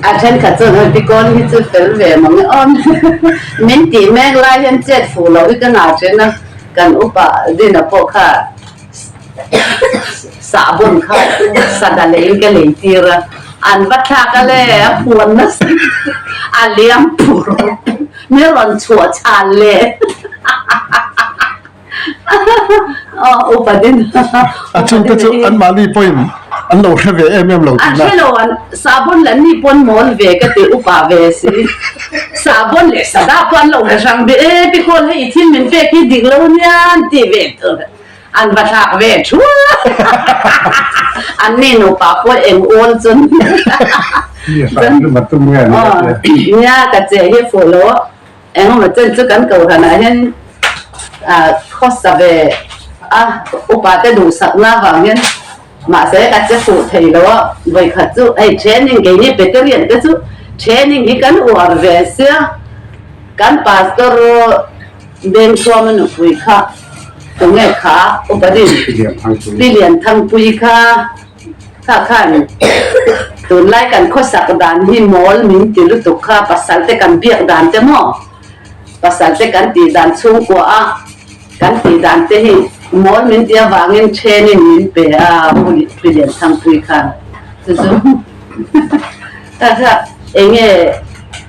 A thenkhat chuan hei Pikawn hi chu fel ve mang e aw min tih mek lai hian chet fuh loh hi ka ngah then a, kan upa Dina pawh kha sahbawn kha sada leiin ka lei tir a, an va thlak a le a phuan nasa a liam phur min rawn chhuah chhan le. Upa din A chungte chu an mahni pawhin an lo hre ve em em lo tihna. An hre lo an sahbawn leh ni pawn mawl ve ka ti upa ve si. Sahbawn leh sada pawh an lo hre hrang ve e pi khawl hei i thil min pek hi dik lo nia an ti ve tur an va thlak ve thuak. An ni nupa pawh eng awl chuan nia ka che hi fuh lo. Engemaw chen chu kan kohhranah hian khawsa ve a, upate duhsakna avang hian mahse ka che fuh thei lo a, vawikhat chu hei training keini Peterian te chu training hi kan uar ve sia, kan pastor Bengthuama nupui kha tunge kha upa din Pi Lianthangpuii kha. Kha khan tunlai kan khawsak dan hi mawl min ti lutuk kha pasal te kan biak dan te maw pasal te kan tih dan chhungkua a kan tih dan te hi mawl min ti avangin then in min pe a Pu Lianthangpui khan chu chu kha kha enge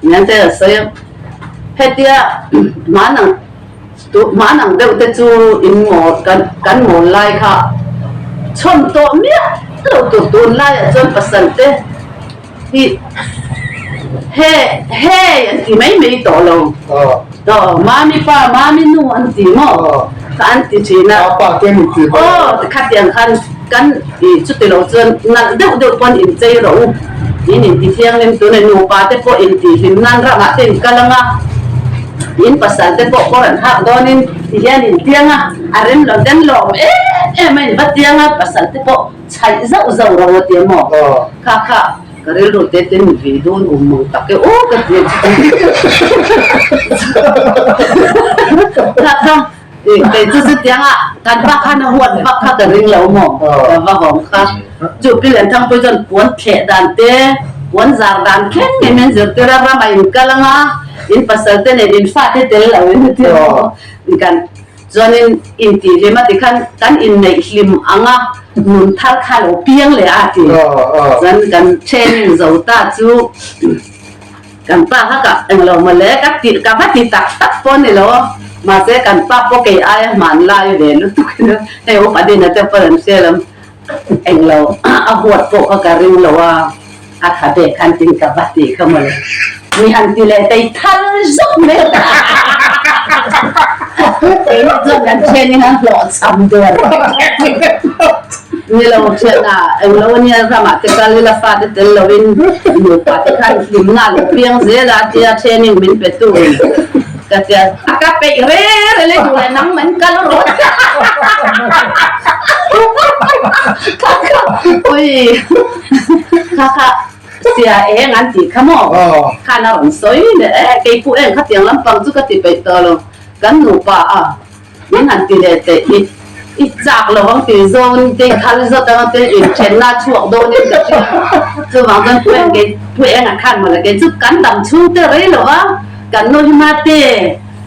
nian te a sawi a hetia hmanang Hman ang deuh te chu in mawl kan kan mawl lai kha chhawn tawh miah lo tur tun laiah chuan pasal te hi he hei an ti mai mai tawh lo aw mami pa mami nu an ti maw kha an ti thin a aw khatiang khan kan i chuti lo chuan nalh deuh deuh pawn inchei rawh u in inti thianghlim tuna nupa te pawh intihhlim nan ramah te in kal ang a in pasal te pawh kawr an hak dawnin ti hian in tiang a a rem lo den lawm em em a in va tiang a pasal te pawh chhaih zauh zauh ro a ti a maw kha kha ka rilru te ten vi dun um mang tak e aw ka ti kha kha Kei chu chutiang a kan pa khan a huat vak kha ka ring lo maw? Ka va hawng kha. Chu Pi Lianthangpui chuan puan thleh dan te, puan zar dan thleng ngei min zirtir a, ram a inkal ang a, in pasal te nen in fate tel lo in ti maw? Kan chuanin intihhlim a tikhan kan inneih hlim ang a, nun thar kha lo piang leh a ti. Chuan kan training zo ta chu. Kan pa kha ka englo mawle ka ti ka va ti tak tak pawh ni lo mahse kan pa pawh kei aia hmanlai ve lutuk in hei upa din a te pawh an hria lam englo a huat pawh kha ka ring lo a a tha ve khan tin ka va ti kha mawle mi han ti leh tei thal zawk mai keini chuan kan thian in an hlawhchham der. Ni lo thian a, englo ania ramah te kal ila fate tel loin nupa te khan hlimna a lo piang zel a tia training min pe tu in ka tia a ka peih re re le duh leh nang man kal rawh kha kha ui kha kha sia eng an tih kha maw khan a rawn sawi leh e keipawh eng khatiang lampang chu ka ti peih tawh lo kan nupa a. Min han ti leh teh i i chak lo ang tih zawngin te i thal zawt ang te inthenna a chhuak dawnin ka hria. Chuvang chuan Pu Eng kei Pu Eng a khan mawle kei chu kan dam chhung te rei lo a, kan nu hi mate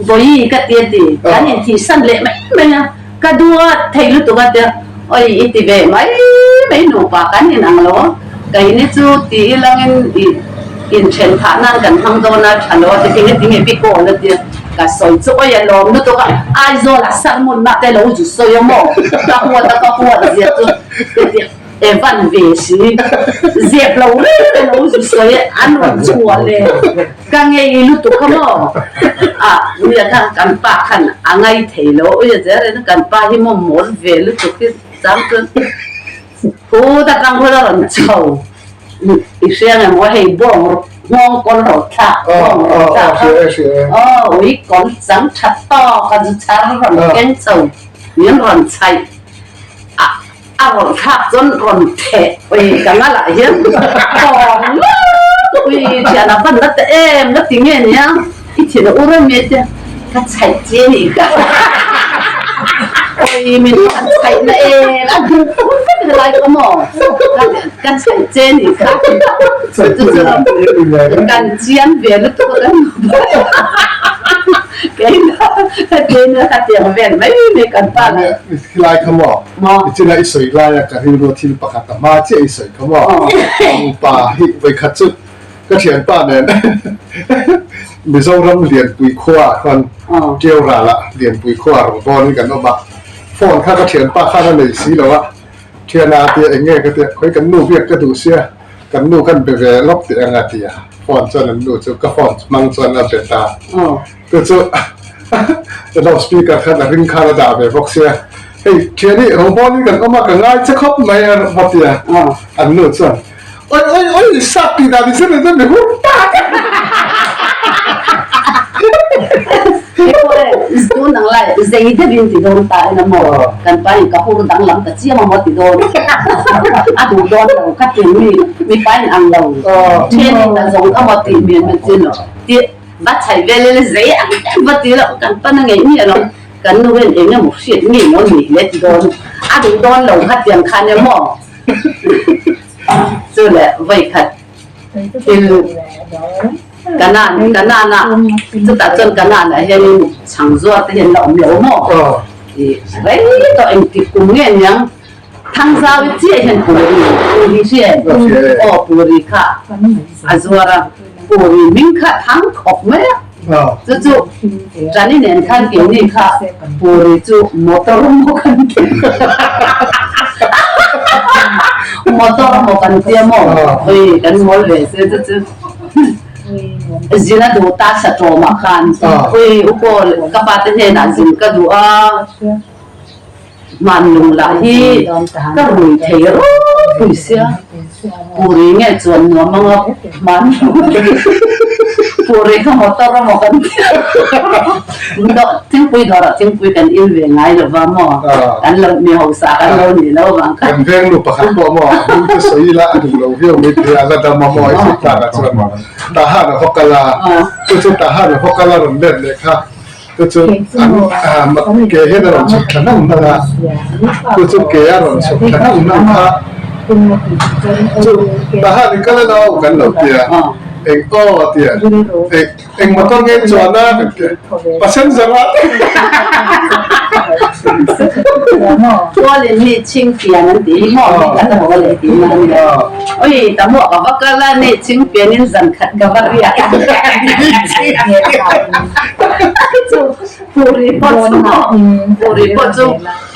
vawi ka ti a ti, kan inthihsan leh mai mai a, ka duat thei lutuk a tia oi i ti ve mai mai nupa kan inang lo a, keini chu ti ilangin i inthen phah nan kan hmang dawn a tha lo a ti tinge tinge bikawl a tia. Ka sawi chu awi a lawm lutuk a, Aizawl ah sermon-na te lo zu sawi a maw? Ka huat a ka huat zia chu hetiang Evan ve si zep lo reng te lo zu sawi a, an rawn chhuah le ka ngei lutuk a maw? Ah nia kha kan pa khan a ngai thei lo awi a zel in kan pa hi maw mawl ve lutuk hi chang chuan Pu ta tang khawn a rawn chho i hria nge maw hei bawng nghawng kawl rawh thlak bawng rawh thlak kha aw ui kawl chang tha tawk a zu chhar rawn keng chho min rawn chhaih a a rawn thlak chuan rawn theh ui ka ngalah hian tawng lutuk ui thian a van la ta em la ti nge nia i thin a ur em mai tia ka chhaih che a nih kha oi min han chhaih na em a duh vek lai kha maw ka chhaih che a nih kha. Chu chu kan chian ve lutuk a kan keina keina khatiang vel mai mai kan pa lah. Khilai kha maw? Nichina i sawi laia ka rilru thil pakhat a hma chiah i sawi kha maw? Upa hi vawikhat chu ka thianpa nen Mizoram Lianpui khua ah khan Tiau ralah Lianpui khua rawn bawnin kan awm a, phone kha ka thianpa khan a nei si lo a, Thiana tia eng nge ka tia, khawi kan nu biak ka duh sia, kan nu khan be ve lawk teh ang a ti a, phone chuan an nu chu ka phone hmang chuan a be ta. Chu chu loud speaker khan a ring khan a dah ve bawk sia, hei thiani rawngbawl in kan awm a ka ngai che khawp mai a va ti a, an nu chuan oi oi oi sap tih dan i zir reng chuan mi hur tak a. Hei pawh e, tun ang lai zei deuh in ti dawn ta ina maw, kan pa in ka hur danglam ta chiam a maw ti dawn, a duh dawn lo ka ti mi, mipa in ang lo, then in ta zawng ka maw tih mian mian chin lo, ti va chhaih vel ila zei ang em va ti lo, kan pan a ngeih miah lo, kan nu hian eng emaw hriat nge maw ni hle ti dawn, a duh dawn lo kha tiang khan e maw, chu leh vawikhat. Thil Kanan Kanana chutah chuan Kanana hianin chhang zuar te hian la awm lo maw tih rei tawh engtik kum nge niang Thangzau chiah hian puri puri hria em aw puri kha a zuar a puri hming kha thang khawp mai a chu chu Tani nen khan keini kha puri chu motor maw kan ti Motor maw kan tia maw? Ui kan ngawl ve se chu chu zin a duh ta sa tawmah khan ui u Paul ka pa te hnenah zin ka duh a hmanlung lah hi ka rui thei ropui sia puri nge chuan nuam anga hmanlung puri kha motor a maw kan tia Thingpui dawrah thingpui kan in ve ngai lo va maw? Kan lo mi hausa kan lo nih lo vang kha. Kan veng nu pakhat pawh maw a hming te sawi ila a duh lo viau mai thei a, la dam a maw i hriat tlakah chuan tah han a va kal a, chu chu tah han a va kal a rawn let leh kha chu chu an ke hian a rawn chhuk thla hnang hnang a, chu chu ke a rawn chhuk thla hnang hnang kha chu tah han in kal a lo kan lo ti a, eng aw a ti a, eng. Eng motor nge chuan a kan ti a, passenger a. Tual in mi chhing pian an ti hi maw mi khat a haw leh tih na ania. Ui ta maw ka va kal a ni chhing pian in zan khat ka va riak a. Chu puri pawh chu maw puri pawh chu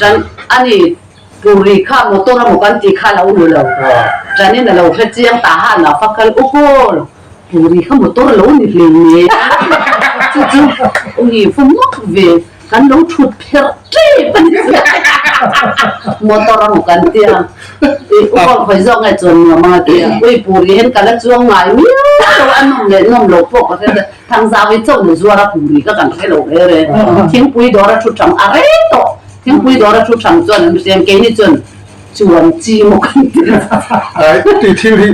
tan ani puri kha motor a maw kan tih kha a lo lu lo. Tan in a lo hre chiang ta han a va kal upawl. Puri kha motor lo ni hle nge chu chu ui va mak ve kan lo thut pherh tep a ni motor a maw kan tia i upa khawi zawk nge chuan nuam anga tia ui puri hian ka la chuang ngai miau lo a nawm leh nawm lo pawh ka hre ta thangzau hi chauh ni zuar a puri kha kan hre lo reng reng thingpui dawr a thu thang a rei tawh thingpui dawr a thu thang chuan an hriam keini chuan chuan chi maw kan ti Ai ti thil hi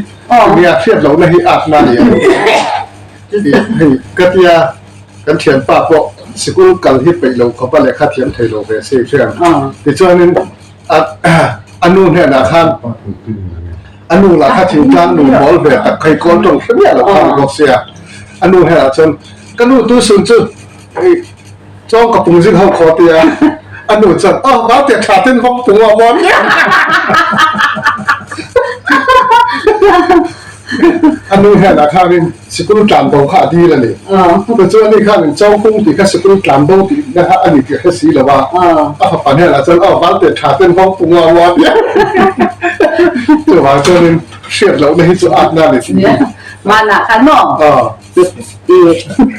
Nia hriat lohna hi atna a ni ang tih hei ka tia kan thianpa pawh sikul kal hi peih lo khawp a lehkha thiam thei lo ve se hriat tichuanin a nu hnenah khan a nu lah kha thingtlang nu mawl ve tak kha i kawl tawng hre miah lo kha a ni bawk sia a nu hnenah chuan ka nu tu sun chu hei Chawng ka pung zing ho khaw tia a nu chuan aw vau tiah tha ten vawk pung a mawn a nu hian ah khanin sikul tlan bo kha a dil a ni tichuan ani khanin chawng pung tih kha sikul tlan bo tih na kha a ni tih a hre si lo a a fapa hnenah chuan aw vau tiah tha ten vawk pung a mawn chuvang chuanin hriat lohna hi chu atna a ni tih hi Manah khan maw?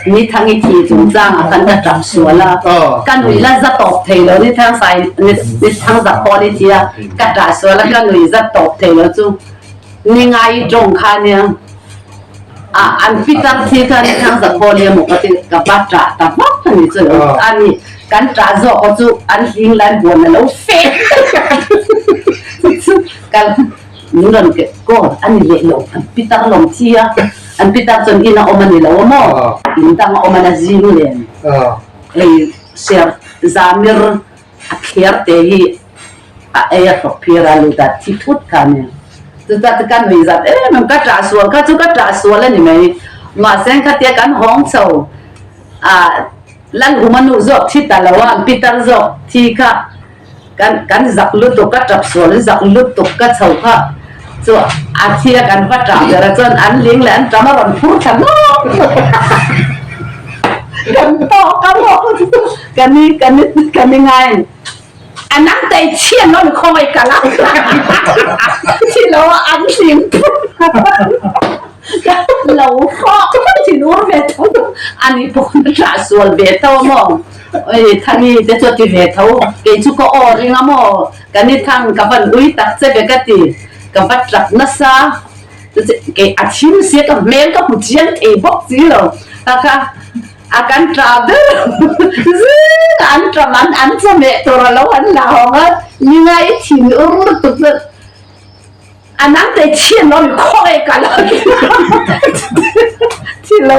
Ni thang i thi chungchang ah khan ka tap sual a, ka nui la za tawp thei lo ni thang sai ni thang za khawn i thi a, ka tah sual a ka nui za tawp thei lo chu ni ngai i tawng kha nia a an pitar thi kha ni thang za khawn i emaw ka ti ka va tah ta vak a ni chu lo a ni kan tah zawk kha chu an hling lai buan a lo fe chu ka min rawn kaw a ni leh lo an pitar lawm thi a. An pitar chuan in a awm a ni lo a maw? In dang a awm a na zing len. Hei ser zamir a thler te hi a ei a hlawk phir a lut a thi thut kha a ni. Chuta chu ka nuih zat em em, ka ṭah sual kha chu ka ṭah sual a ni mai. Mahse khatia kan hawng chho a Lalhuma nu zawk thi ta lo a, Pitar zawk thi kha kan kan zak lutuk ka ṭap sual zak lutuk ka chho kha chu a thi a kan va ṭah ber a chuan an ling leh an ṭam a rawn phur thla nawk kan tawk a maw ka ni ka ni ka ni ngai a ni. A nang tei chhian lo ni khawngaih kal a thi lo a an hlim lo fawk thin ur ve tho ani pawh na tah sual ve tho a maw oi Thani te chu a ti ve tho kei chu ka aw ring a maw ka ni thang ka van ui tak che ve ka ti ka va tap nasa kei a thim sia ka hmel ka hmu chiang thei bawk si lo ta kha A kan ṭah ber zingah an ṭam an an chawhmeh tur a lo an la hawng a, ni ngai thin ur lutuk chu a nang te chhian lo ni khawngaih ka lo thi lo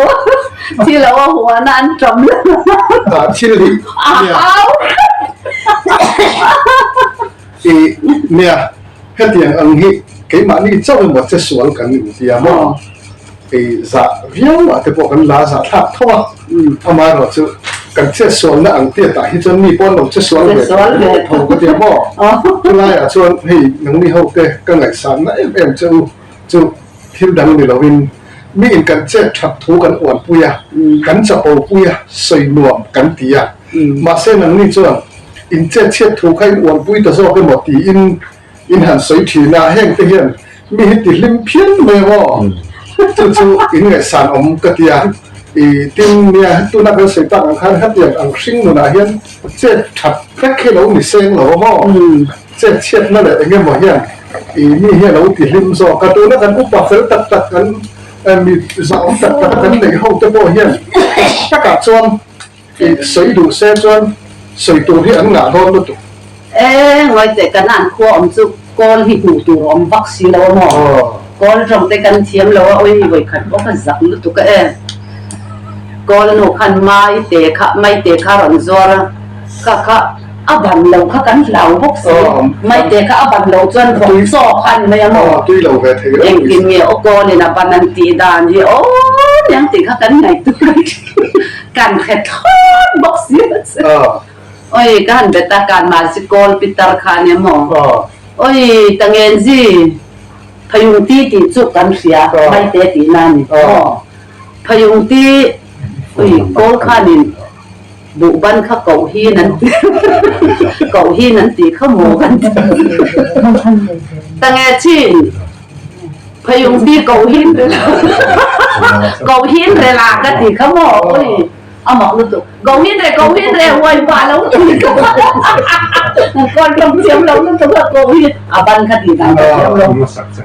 thi lo a huan a an ṭam lo Ah thil hi a hau I nia hetiang ang hi keimahni chauh emaw che sual kan intia maw? Ei zah viau ah te pawh kan la zah thlak tho a, amaherawh chu kan che sualna ang tiat ah hi chuan mi pawh an lo che sual ve tho ka tia maw? Chulai ah chuan hei nangni ho te ka ngaihsanna em em che u chu thil dang ni lovin mi in kan chet that thu kan uanpui a, kan chapo pui a, sawi nuam kan ti a, mahse nangni chuan in chet chhiat thu kha in uanpui ta zawk emaw tiin In han sawi thin a, heng te hian mi hi ti hlim phian mai ang aw. Chu chu in ngaihsan awm ka ti a. I tin nia tuna kan sawi tak ang khan hetiang ang hring nunah hian chet that vek hi lo ni seng lo ang aw. Chet chhiatna leh eng emaw hian i mi hi a lo ti hlim zawk a. Tuna kan upa fel tak tak kan mi zahawm tak tak kan neih ho te pawh hian takah chuan I sawi duh se chuan sawi tur hi an ngah dawn lutuk. E, ngawi teh kan an khua awm chu kawl hi hmuh tur a awm vak si lo a maw? Kawl tawng te kan thiam lo a, awi vawikhat pawh ka zak lutuk a e. Kawl nu khan mai te kha mai te kha rawn zuar a, kha kha a ban lo kha kan hlau bawk si, mai te kha a ban lo chuan vawk chaw kha a ni mai a maw? Engtin nge aw kawlin a ban an tih dan hi aw niang tih kha kan ngaihtuah thin. Kan hre thlawt bawk si a che. Oi ka han bet a kan mah si kawl pitar kha ania maw? Oi ta ngenzi phayung ti tih chu kan hria maite tih na a ni maw? Phayung ti oi kawl khanin buhban kha koh hin an ti koh hin an tih kha maw kan ti ta nge chin. Phayung ti ko hin re la ko hin re la ka ti kha maw ui a mak lutuk ko hin re ko hin re huai pah lo ti ka kawn tawng thiam lo lutuk a ko hin a ban kha ti dan ka thiam lo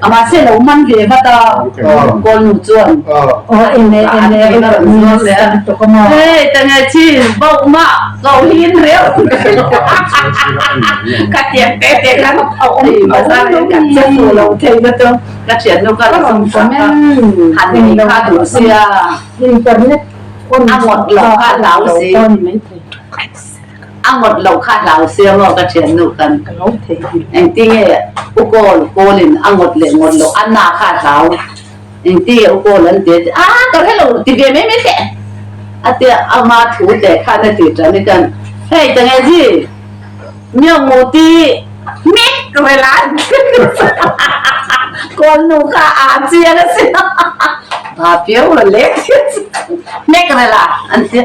a mahse lo man ve vat a kawl nu chuan hei ta nge chin bauh mah ko hin reuh ka tiang te te khan Kan che fu lo thei na chu ka thiannu ka rawn chhuak a, han nei kha duh sia a ngawt lo kha hlau si a ngawt lo kha hlau sia maw ka thiannu khan engtinge u kawl kawlin a ngawt leh ngawt lo a na kha hlau engtinge u kawl an ti a ti a ka hre lo ti ve mai mai teh a tia ama thu teh khan a ti tan i khan hei tenge ji. Miangmuti mek ve lai. Kawl nu kha aa chiang a si. Ba piau la lek mek ve la an ti.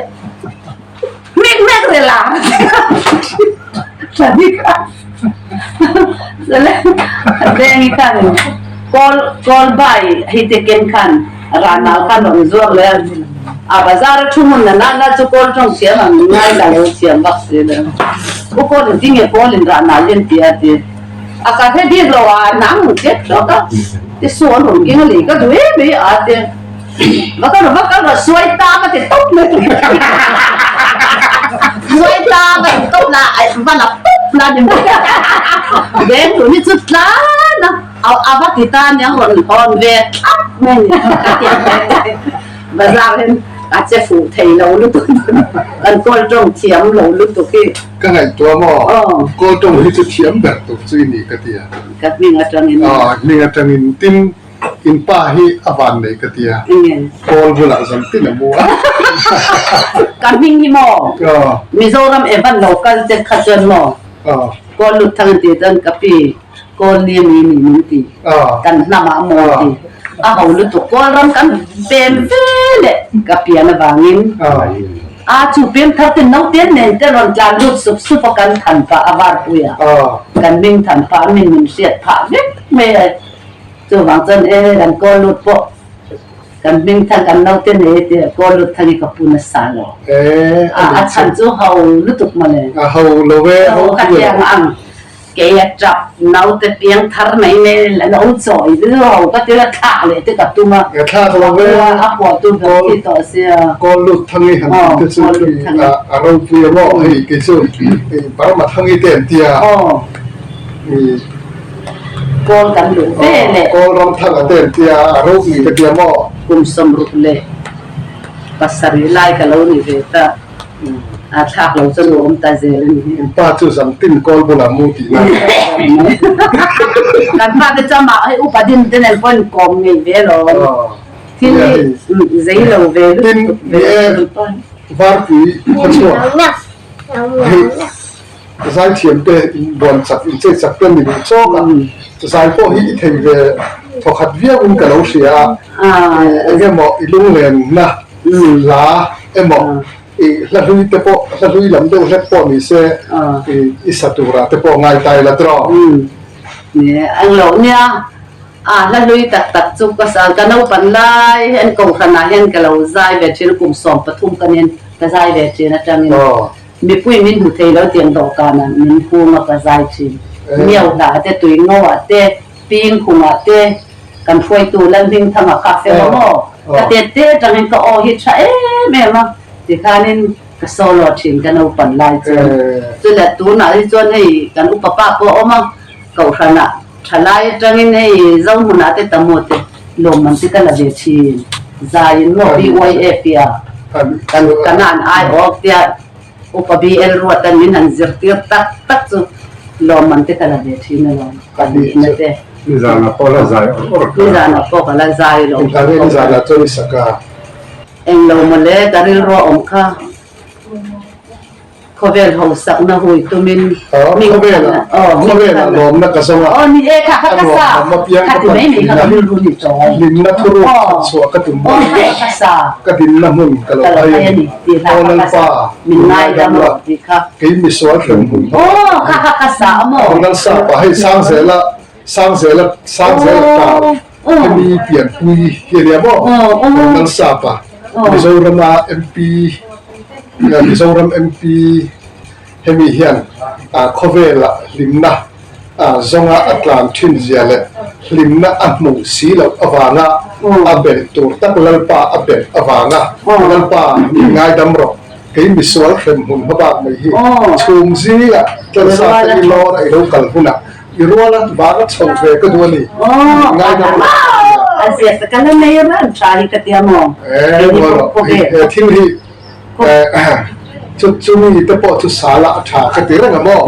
Mek mek ve la. Tadi kha. Sale dengi khan kawl kawl bai hi te ken khan ranal khan ron zuar le a bazar a thu hmun na na chu kawl tawng thiam ang ngai la lo thiam vak si le. U kawl in tinge kawl in rah nal hian ti a ti. A ka hre bik lo a nang tep tawk a ti su an rawn keng a lei ka duh em mai a ti. Va ka va ka va suai ta ka ti tawp mai. Suai ta ka ti tawp la va la tawp la ni mai. Beng tu hi chu tlan a a va ti ta aniang rawn hawn ve thlap mai ni ka ti. Bazar hian. A che fuh thei lo lutuk kan kawl tawng thiam lo lutuk hi. Ka ngaihtuah maw? Kawl tawng hi chu thiam ber tur chu i ni ka ti a. Ka hming atangin. Aw, hming atangin. Tin, in pa hi a van nei ka ti a. Enge? Kawl bulah zan tin a mu a. Ka hming hi maw? Mizoram Evan lo kal che kha chuan maw? Kawl lut thang an tih chuan ka pi. Kawl ni a mi ni min ti. Kan hnam ah maw ti. A ho lutuk Kawl ram kan pem ve leh ka pian avangin a chu pem thar ten naute nen te rawn tlan lut sup sup a kan than pah a varpui ah kan hming than pah a min min hriat phah vek mai a chuvang chuan e kan kawl lut pawh Kan hming thang kan naute nei a tia kawl lut thang hi ka pu nasa lo. A chhan chu ho lutuk mawle. A ho lo e, ho ka tiang ang. Kei a tap naute piang thar mai mai la lo chawi chu ho ka tia thlah leh te ka tum a. A thlak lo e. A phuah tu ber thi tawh sia. Kawl lut thang hi han ti te chu a ropui a maw hei kei chu Burma thang hi te an tia. Kawl kan luh ve leh. Kawl ram thang a te an tia a ropui ka tia maw? Kum 67 lai ka lo ni ve ta, a thlak lo chu lu awm ta zel a ni hi. In pa chu zan tin kawl bulah mu tihna. Kan pa te chu amah hei upa din te nen pawh in kawm ngei ve alawm. Thil hi zei lo ve lutuk ve kan pa hi. Varpui khawchhuak hei. Zaithiam te in buan chak in chei chak te ni duh chawk a, zai pawh hi i thei ve thawkhat viau in ka lo hria a, eng emaw i lunglenna hla emaw i hla hlui te pawh hla hlui lam deuh hlek pawh ni se i sa turah te pawh ngai ta ila tiraw? Eng loh nia, a hla hlui tak tak chu ka sa, ka naupan lai hian kohhranah hian ka lo zai ve thin a, kum 13 ka nen ka zai ve thin atangin. Mipui min hmu thei lo tiang dawhkanah min hung a ka zai thin. Miau hlah te, tui ngo ah te, ping khung ah te, kan hruaitu Lalhmingthanga kha fel a maw? Ka tet te atangin ka aw hi tha em em a, tikhanin ka solo thin ka naupan lai chuan. Chuleh tunah hi chuan hei kan upa pa pawh a awm a, kohhranah thalai atangin hei Zohmunah te Tamu te lawmman te ka la ve thin. Zaiin maw BYAP a kan kanan aiawk tia Upa BL Ruatan min han zirtir tak tak chu lawmman te ka la ve thin alawm pahnihna te. Nizanah pawh la zai awr awr ka. Nizanah pawh ka la zai lo. Engtah nge nizanah chuan i sak a? Englo mawle ka rilru a awm kha. Khawvel hausakna hui tumin hming Khawvelah lawmna ka zawng a, Aw ni e kha kha a ka sa nuam lam apiang kha ka ti pan mai mai thin kha a, ka rilru ni tawh hlimna thuruk Aw khat chhuah ka tum aw mai kha ka sa ka dinna hmun ka lo ka lo hai hai a a ni. ni tih hla Aw kha ka sa Lalpa, min min ngaidam ngaidam rawh la, tih kha kei misual hrem hmun hmang Aw kha kha ka sa a maw Lalsapa hei Sangzela Sangzela Sangzela tar hemi pianpui hi a nia maw? Lalsapa Mizorama MP Mizoram MP hemi hian khawvela hlimna zawnga a tlan thin zia leh hlimna a hmuh si loh avanga a belh tur tak Lalpa a belh avanga Lalpa min ngaidam rawh kei misual hremhmun hmabak mai hi chhum zingah tlansa te i lawr a i lo kal hunah I ruala vanga chho ve ka duh a ni. Ngaidam lo. A zia ka la nei ran tha hi ka tia maw? Eh, he thil hi chu chumi te pawh chu sala a tha ka ti reng a maw?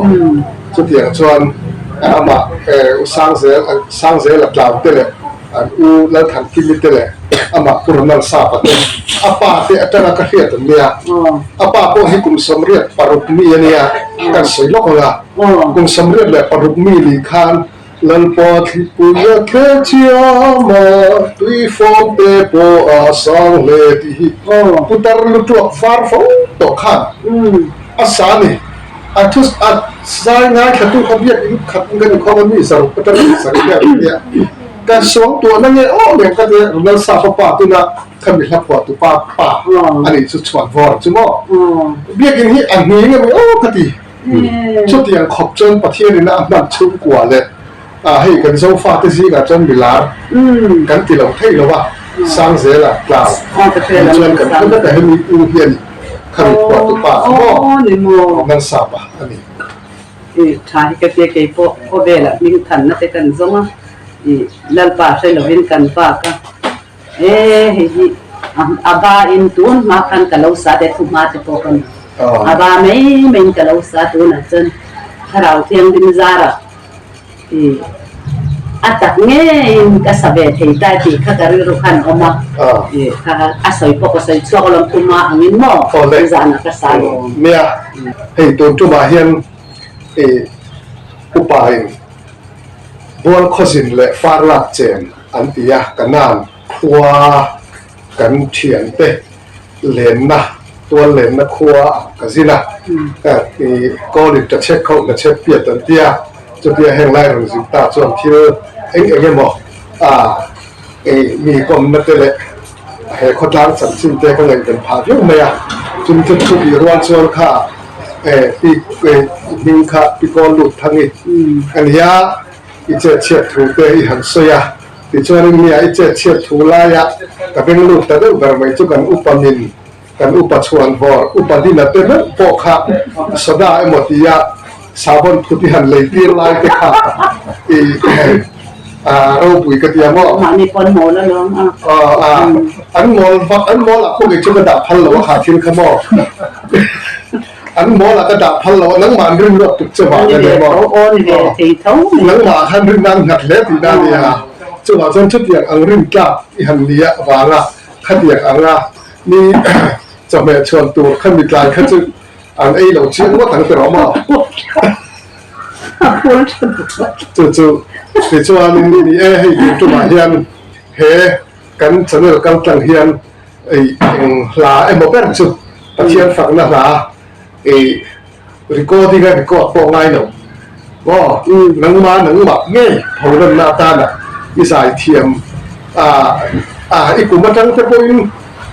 Chutiang chuan amah U Sangzel Sangzela tlau te leh an U Lalthankimi te leh amah Pu Ronald Sapa te a pa te atanga ka hriat an nia. A pa pawh hi kum 86 mi a nia, kan sawi lawk ang a. Kum 86 mi ni khan Lalpa thlipui a tle chiam a, tui fawm te pawh a sang hle tih hi putar lutuak var fo tawh khan a sa a ni. A thu a zai ngaithlatu kha biakin khat in kan inkhawm a mi zaruk atanga mi sarih vel an nia. Ka suangtuahna nge aw lem ka tia Lalsapa pa tuna kha mi hla phuahtu pa pa a nih chu chhuan vawr chu maw. Biakin hi a hni nge maw aw ka ti. Chutiang khawp chuan Pathianin a hman chhungkua leh hei kan Zofate zingah chuan milar kan ti lo thei lo a, Sangzela tlau tih chuan kan hre vek a, hemi u hi a ni, khami phuahtu pa kha maw Lalsapa a ni. Tha hi ka tia kei pawh khawvelah hming thanna te kan zawng a, Lalpa hre lovin kan vak a, e hei hi. A ba in tun hma khan ka lo sa te thu hma te pawh ka ni. A ba mai mai in ka lo sa tunah chuan Thlarau Thianghlim zarah i a tak ngeiin ka sa ve thei ta tih kha ka rilru khan a awm a, i kha a sawi pawh ka sawi chhuak alawm thu hma angin maw zanah ka sa lo. Nia, hei tun tumah hian i upa in Bual khawzin leh far lak chen an ti a, ka nan khua kan thiante lenna tual lenna khua ah ka zin a, i kawl in ta chhek kho na chhek piat an ti a, chutia heng lai rawn zin ta chuan thil eng eng emaw a i mi kawmna te leh he khawtlang chanchin te ka ngaihven phah viau mai a, chumi chu thu tih rual chuan kha pi hming kha pi kawl lut thang i a nia i chet chhiat thu te i han sawi a. Tichuanin nia i chet chhiat thu laia ka beng lut ta deuh ber mai chu kan upa min, kan upa chhuan vawr, upa dina te meuh pawh kha soda emaw tia sabon phut i han lei tir lai te kha i ropui ka tia maw? Mahni pawn mawl alawm a. An mawl vak, an mawl ah pawh kei chu ka dah phal lo a kha thil kha maw? An mawl ah ka dah phal lo a, nangmah an rin luat tuk che vang a ni maw? Nangmah khan rinna an nghat hle tihna a ni a, chuvang chuan chutiang ang rin tlak i han ni a vanga khatiang anga mi chawhmeh chhuan tur kha mi tlai kha chu an ei lo chiang ngawt ang tiraw maw? Chu chu tichuanin ni e, hei tun tumah hian he kan channel kaltlang hian Ei eng hla emaw ber chu Pathian fakna hla ei recording a record pawh ngai lo maw nangma nangmah ngei pholanna atana i zai thiam a a i kum atang te pawhin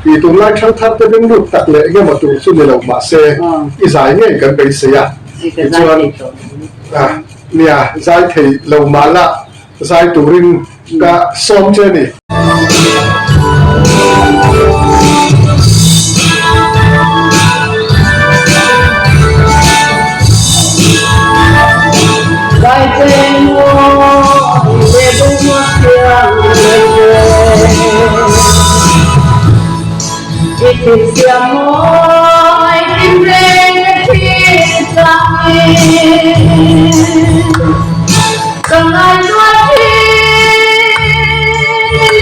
i tunlai thangthar te beng lut tak leh eng emaw tur chu ni lo mahse i zai ngei kan beisei a tichuan a nia zai thei lo mahla Zai turin ka sawm che a ni. Ka ngaihtuah thin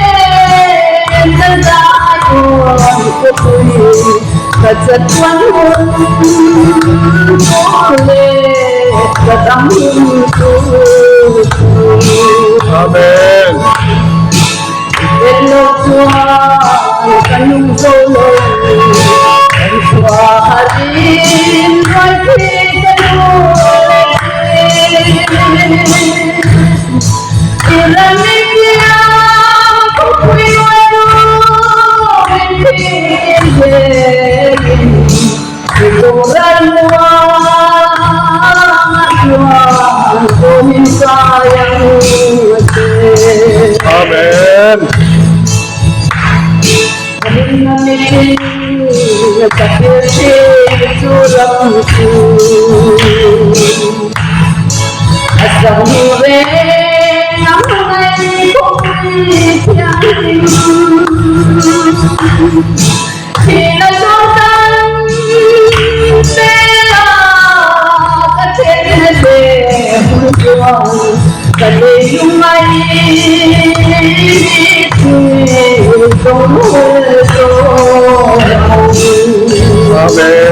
len ka zai awn khawpui ka chatuan hun tur leh ka dam hun tur chu. Amen. Tel lo chuan ka nung zo lo kan chhuah harin ruai thi ka lu leh Amen. Amen.